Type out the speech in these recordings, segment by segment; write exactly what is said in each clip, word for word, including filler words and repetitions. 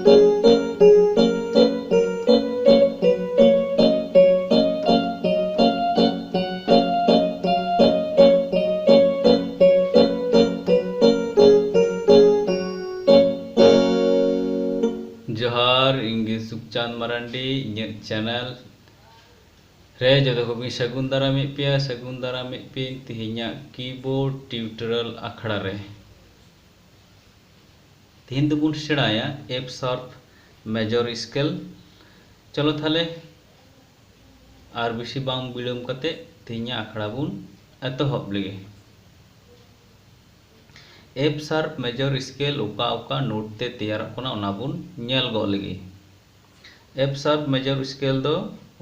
ᱡᱚᱦᱟᱨ, ᱤᱧ ᱜᱮ ᱥᱩᱠᱪᱟᱸᱫ ᱢᱟᱨᱟᱱᱰᱤ᱾ ᱤᱧᱟᱹᱜ ᱪᱮᱱᱮᱞ ᱨᱮ ᱡᱚᱛᱚ ᱠᱚᱜᱮᱧ ᱥᱟᱹᱜᱩᱱ ᱫᱟᱨᱟᱢᱮᱫ ᱯᱮᱭᱟ, ᱥᱟᱹᱜᱩᱱ ᱫᱟᱨᱟᱢᱮᱫ ᱯᱮᱭᱟᱧ ᱛᱮᱦᱮᱧᱟᱜ ᱠᱤᱵᱳᱨᱰ ᱴᱤᱭᱩᱴᱳᱨᱤᱭᱟᱞ ᱟᱠᱷᱲᱟ ᱨᱮ᱾ ᱛᱮᱦᱮᱧ ᱫᱚᱵᱚᱱ ᱥᱮᱬᱟᱭᱟ F sharp major scale᱾ ᱪᱚᱞᱚ ᱛᱟᱦᱞᱮ ᱟᱨ ᱵᱮᱥᱤ ᱵᱟᱝ ᱵᱤᱞᱚᱢ ᱠᱟᱛᱮ ᱛᱮᱦᱮᱧᱟᱜ ᱟᱠᱷᱲᱟ ᱵᱚᱱ ᱮᱛᱚᱦᱚᱵ ᱞᱮᱜᱮ᱾ F sharp major scale ᱚᱠᱟ ᱚᱠᱟ ᱱᱳᱴ ᱛᱮ ᱛᱮᱭᱟᱨᱚᱜ ᱠᱟᱱᱟ, ᱚᱱᱟ ᱵᱚᱱ ᱧᱮᱞ ᱜᱚᱫ ᱞᱮᱜᱮ᱾ F sharp major scale ᱫᱚ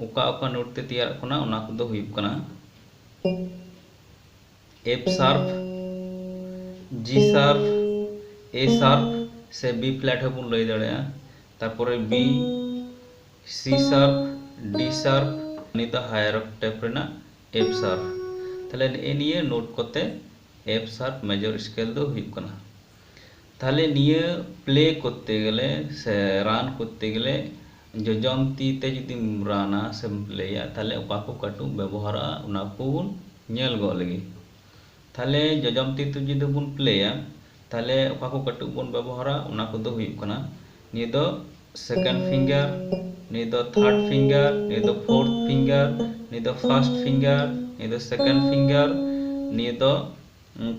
ᱚᱠᱟ ᱚᱠᱟ ᱱᱳᱴ ᱛᱮ ᱛᱮᱭᱟᱨᱚᱜ ᱠᱟᱱᱟ, ᱚᱱᱟ ᱠᱚᱫᱚ ᱦᱩᱭᱩᱜ ᱠᱟᱱᱟ F sharp, G sharp, A sharp ᱥᱮ B flat ᱦᱚᱸᱵᱚᱱ ᱞᱟᱹᱭ ᱫᱟᱲᱮᱭᱟᱜᱼᱟ᱾ ᱛᱟᱨᱯᱚᱨᱮ B, C sharp, D sharp, ᱱᱤᱭᱟᱹ ᱫᱚ higher octave ᱨᱮᱱᱟᱜ F sharp᱾ ᱛᱟᱦᱞᱮ ᱱᱮᱜᱼᱮ ᱱᱤᱭᱟᱹ ᱱᱳᱴ ᱠᱚᱛᱮ F sharp major scale ᱫᱚ ᱦᱩᱭᱩᱜ ᱠᱟᱱᱟ᱾ ᱛᱟᱦᱞᱮ ᱱᱤᱭᱟᱹ ᱯᱞᱮ ᱠᱚᱨᱛᱮ ᱜᱮᱞᱮ ᱥᱮ ᱨᱟᱱ ᱠᱚᱨᱛᱮ ᱜᱮᱞᱮ ᱡᱚᱡᱚᱢ ᱛᱤ ᱛᱮ ᱡᱩᱫᱤᱢ ᱨᱟᱱᱟ ᱥᱮᱢ ᱯᱞᱮᱭᱟ, ᱛᱟᱦᱞᱮ ᱚᱠᱟ ᱠᱚ ᱠᱟᱹᱴᱩᱵ ᱵᱮᱵᱚᱦᱟᱨᱚᱜᱼᱟ, ᱚᱱᱟ ᱠᱚᱵᱚᱱ ᱧᱮᱞ ᱜᱚᱫ ᱞᱮᱜᱮ᱾ ᱛᱟᱦᱞᱮ ᱡᱚᱡᱚᱢ ᱛᱤ ᱛᱮ ᱡᱩᱫᱤ ᱵᱚᱱ ᱯᱞᱮᱭᱟ, ᱛᱟᱦᱞᱮ ᱚᱠᱟ ᱠᱚ ᱠᱟᱹᱴᱩᱵ ᱵᱚᱱ ᱵᱮᱵᱚᱦᱟᱨᱟ, ᱚᱱᱟ ᱠᱚᱫᱚ ᱦᱩᱭᱩᱜ ᱠᱟᱱᱟ, ᱱᱤᱭᱟᱹ ᱫᱚ second finger, ᱱᱤᱭᱟᱹ ᱫᱚ third finger, ᱱᱤᱭᱟᱹ ᱫᱚ fourth finger, ᱱᱤᱭᱟᱹ ᱫᱚ first finger, ᱱᱤᱭᱟᱹ ᱫᱚ second finger, ᱱᱤᱭᱟᱹ ᱫᱚ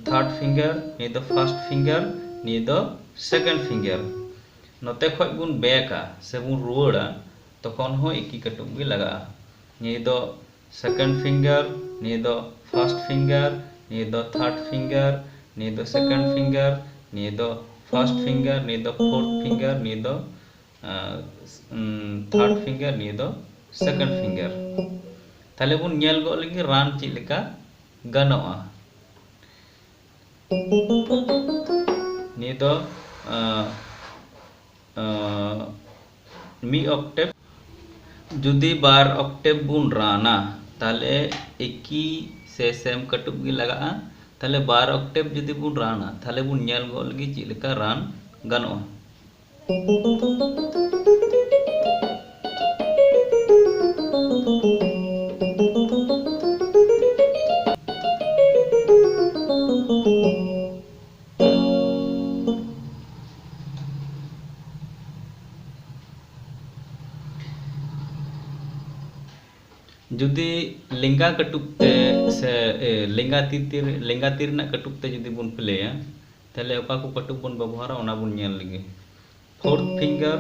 third finger, ᱱᱤᱭᱟᱹ ᱫᱚ first finger, ᱱᱤᱭᱟᱹ ᱫᱚ second finger᱾ ᱱᱚᱛᱮ ᱠᱷᱚᱡ ᱵᱚᱱ ᱵᱮᱠᱟ ᱥᱮ ᱵᱚᱱ ᱨᱩᱣᱟᱹᱲᱟ, ᱛᱚᱠᱷᱚᱱ ᱦᱚᱸ ᱮᱠᱤ ᱠᱟᱹᱴᱩᱵ ᱜᱮ ᱞᱟᱜᱟᱜᱼᱟ᱾ ᱱᱤᱭᱟᱹ ᱫᱚ second finger, ᱱᱤᱭᱟᱹ ᱫᱚ first finger, ᱱᱤᱭᱟᱹ ᱫᱚ third finger, ᱱᱤᱭᱟᱹ ᱫᱚ second finger, ᱱᱤᱭᱟᱹ ᱫᱚ first finger, ᱱᱤᱭᱟᱹ ᱫᱚ fourth finger, ᱱᱤᱭᱟᱹ ᱫᱚ third finger, ᱱᱤᱭᱟᱹ ᱫᱚ second finger᱾ ᱛᱟᱦᱞᱮ ᱵᱚᱱ ᱧᱮᱞ ᱜᱚᱫ ᱞᱮᱜᱮ ᱨᱟᱱ ᱪᱮᱫ ᱞᱮᱠᱟ ᱜᱟᱱᱚᱜᱼᱟ᱾ ᱱᱤᱭᱟᱹ ᱫᱚ ᱟᱸ, ᱟᱸ, ᱢᱤᱫ octave᱾ ᱡᱩᱫᱤ ᱵᱟᱨ octave ᱵᱚᱱ ᱨᱟᱱᱟ, ᱛᱟᱦᱞᱮ ᱮᱠᱤ ᱥᱮ ᱥᱮᱢ ᱠᱟᱹᱴᱩᱵ ᱜᱮ ᱞᱟᱜᱟᱜᱼᱟ᱾ ᱛᱟᱦᱞᱮ ᱵᱟᱨ octave ᱡᱩᱫᱤ ᱵᱚᱱ ᱨᱟᱱᱟ, ᱛᱟᱦᱞᱮ ᱵᱚᱱ ᱧᱮᱞ ᱜᱚᱫ ᱞᱮᱜᱮ ᱪᱮᱫ ᱞᱮᱠᱟ ᱨᱟᱱ ᱜᱟᱱᱚᱜᱼᱟ᱾ ᱡᱩᱫᱤ ᱞᱮᱸᱜᱟ ᱠᱟᱹᱴᱩᱵ ᱛᱮ ᱥᱮ, ᱮ, ᱞᱮᱸᱜᱟ ᱛᱤ, ᱛᱤ, ᱞᱮᱸᱜᱟ ᱛᱤ ᱨᱮᱱᱟᱜ ᱠᱟᱹᱴᱩᱵ ᱛᱮ ᱡᱩᱫᱤ ᱵᱚᱱ ᱯᱞᱮᱭᱟ, ᱛᱟᱦᱞᱮ ᱚᱠᱟ ᱠᱚ ᱠᱟᱹᱴᱩᱵ ᱵᱚᱱ ᱵᱮᱵᱚᱦᱟᱨᱟ, ᱚᱱᱟ ᱵᱚᱱ ᱧᱮᱞ ᱞᱮᱜᱮ᱾ Fourth finger,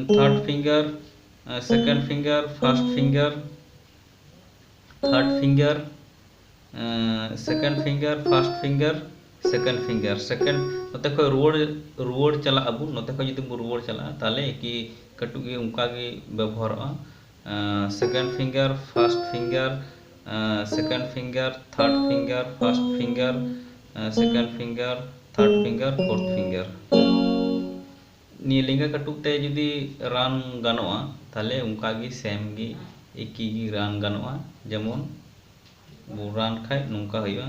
third finger, second finger, first finger, third finger, second finger, first finger, second finger, second, ᱱᱚᱛᱮ ᱠᱷᱚᱱ ᱨᱩᱣᱟᱹᱲ, ᱨᱩᱣᱟᱹᱲ ᱪᱟᱞᱟᱜ ᱟᱵᱚᱱ᱾ ᱱᱚᱛᱮ ᱠᱷᱚᱱ ᱡᱩᱫᱤ ᱵᱚᱱ ᱨᱩᱣᱟᱹᱲ ᱪᱟᱞᱟᱜᱼᱟ, ᱛᱟᱦᱞᱮ ᱮᱠᱤ ᱠᱟᱹᱴᱩᱵ ᱜᱮ ᱚᱱᱠᱟ ᱜᱮ ᱵᱮᱵᱚᱦᱟᱨᱚᱜᱼᱟ᱾ Second finger, first finger, second finger, third finger, first finger, second finger, third finger, fourth finger᱾ ᱱᱤᱭᱟᱹ ᱞᱮᱸᱜᱟ ᱠᱟᱹᱴᱩᱵ ᱛᱮ ᱡᱩᱫᱤ run ᱜᱟᱱᱚᱜᱼᱟ, ᱛᱟᱦᱞᱮ ᱚᱱᱠᱟ ᱜᱮ same ᱜᱮ, ᱮᱠᱤ ᱜᱮ run ᱜᱟᱱᱚᱜᱼᱟ᱾ ᱡᱮᱢᱚᱱ ᱵᱚ run ᱠᱷᱟᱡ ᱱᱚᱝᱠᱟ ᱦᱩᱭᱩᱜᱼᱟ᱾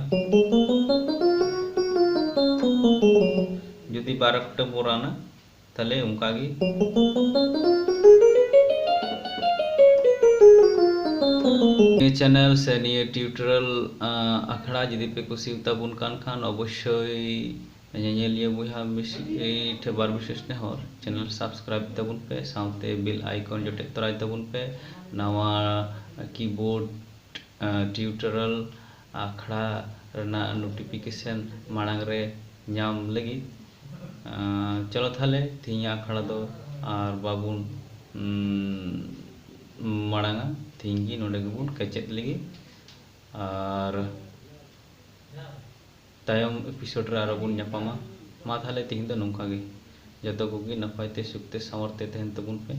ᱡᱩᱫᱤ ᱵᱟᱨ ᱚᱠᱛᱮ ᱵᱚ runᱟ, ᱛᱟᱦᱞᱮ ᱚᱱᱠᱟ ᱜᱮ᱾ ᱱᱤᱭᱟᱹ channel ᱥᱮ ᱱᱤᱭᱟᱹ tutorial, ᱟᱸ, ᱟᱠᱷᱲᱟ ᱡᱩᱫᱤ ᱯᱮ ᱠᱩᱥᱤᱭᱟᱛᱟ ᱵᱚᱱ ᱠᱟᱱ ᱠᱷᱟᱱ, ᱚᱵᱚᱥᱥᱳᱭ ᱧᱮᱧᱮᱞᱤᱭᱟᱹ ᱵᱚᱭᱦᱟ ᱢᱤᱥᱤ ᱴᱷᱮᱱ ᱵᱟᱨ ᱵᱤᱥᱮᱥ ᱱᱮᱦᱚᱨ, channel subscribe ᱛᱟᱵᱚᱱ ᱯᱮ, ᱥᱟᱶᱛᱮ bell icon ᱡᱚᱴᱮᱫ ᱛᱚᱨᱟᱭ ᱛᱟᱵᱚᱱ ᱯᱮ᱾ ᱱᱟᱣᱟ keyboard, ᱟᱸ, tutorial ᱟᱠᱷᱲᱟ ᱨᱮᱱᱟᱜ notification ᱢᱟᱲᱟᱝ ᱨᱮ ᱧᱟᱢ ᱞᱟᱹᱜᱤᱫ᱾ ᱟᱸ, ᱪᱚᱞᱚ ᱛᱟᱦᱞᱮ ᱛᱮᱦᱮᱧᱟᱜ ᱟᱠᱷᱲᱟ ᱫᱚ ᱟᱨ ᱵᱟᱵᱚᱱ, ᱩᱸ, ᱢᱟᱲᱟᱝᱟ, ᱛᱮᱦᱮᱧ ᱜᱮ ᱱᱚᱰᱮ ᱜᱮᱵᱚᱱ ᱠᱮᱪᱮᱫ ᱞᱮᱜᱮ᱾ ᱟᱨ ᱛᱟᱭᱚᱢ episode ᱨᱮ ᱟᱨᱚ ᱵᱚᱱ ᱧᱟᱯᱟᱢᱟ᱾ ᱢᱟ ᱛᱟᱦᱞᱮ ᱛᱮᱦᱮᱧ ᱫᱚ ᱱᱚᱝᱠᱟ ᱜᱮ᱾ ᱡᱚᱛᱚ ᱠᱚᱜᱮ ᱱᱟᱯᱟᱭ ᱛᱮ, ᱥᱩᱠ ᱛᱮ, ᱥᱟᱶᱟᱨ ᱛᱮ ᱛᱟᱦᱮᱱ ᱛᱟᱵᱚᱱ ᱯᱮ᱾